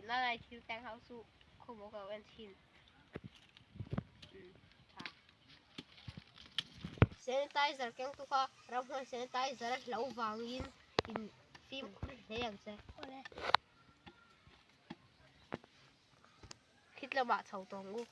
Nalai thil teng ho chu khawmaw ka lo en thin. Tha. Sanitizer keng tu kha ramhuai sanitizer a hlo vangin in fimkhur hle ang che. Khit lamah chho tawh ang u.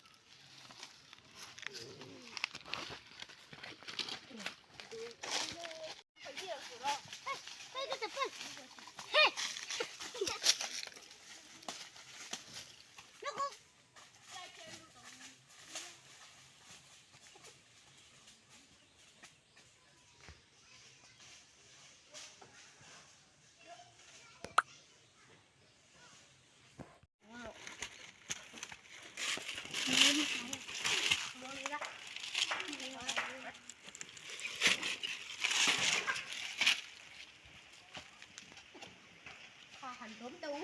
Han đốm đâu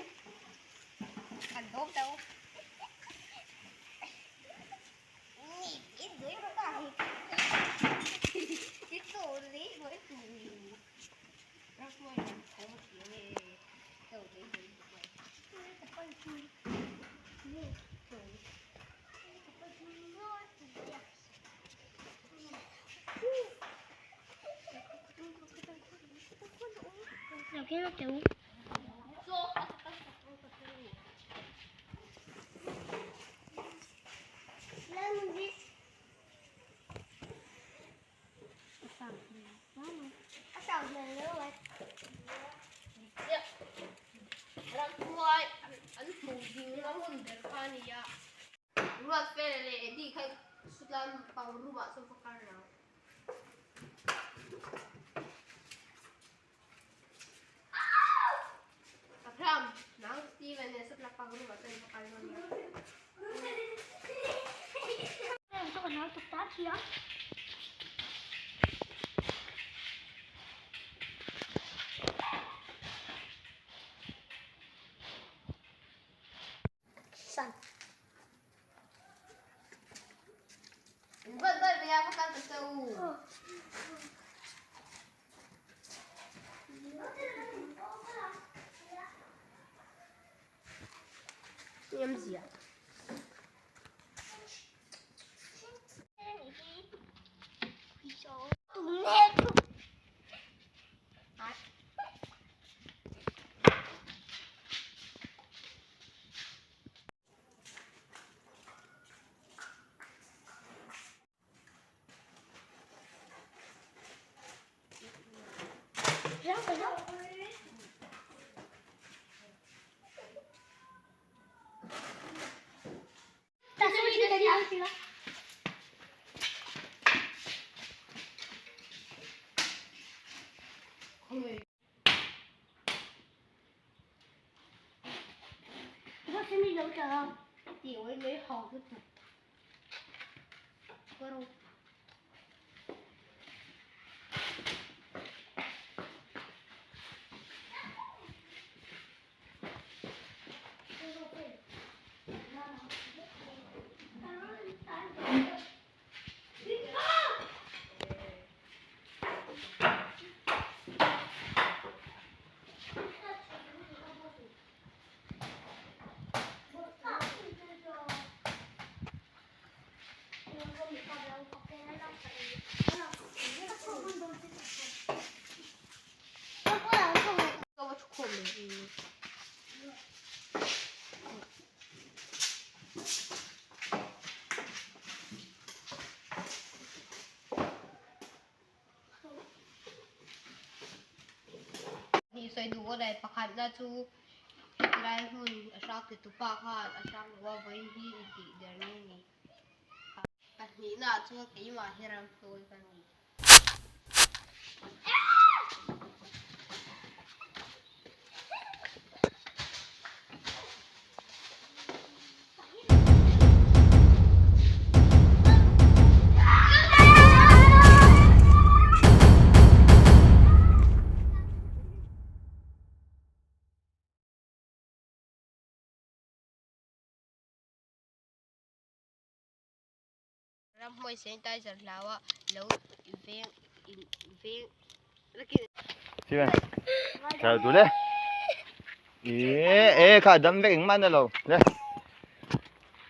han đốm đâu Ramhnuai an hmuh ding a hun ber kha a ni a. Ruatfela leh Eddie kha sutlan pang room ah chuan ka kal lo. Abraham, nang Steven nen sutlan pang room ah chuan ka kal dawn nia. Ni sawi duh aw le pakhatna chu tilai hmun a hrang ti tupa khan a hrang lo a vawiin hi i tih der ni a ni. Pahnihna ah chuan keimah hi ramhnuai ka ni. Ramhnuai sanitizer hlau a lo veng in veng Steven, chào chú đấy. E e kha dam vek engmah na lo le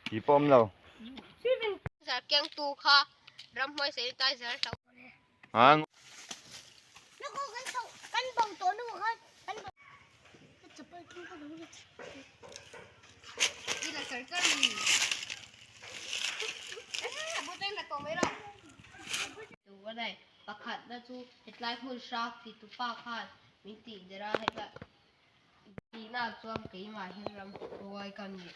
ti pawh awm lo. Zar keng tu kha ramhnuai sanitizer hlo. Ang. Pakhatna chu hetlai hmun hrang ti tupa khan min tih der a, hetah tihna chuan keimah hian ramhuai ka ni.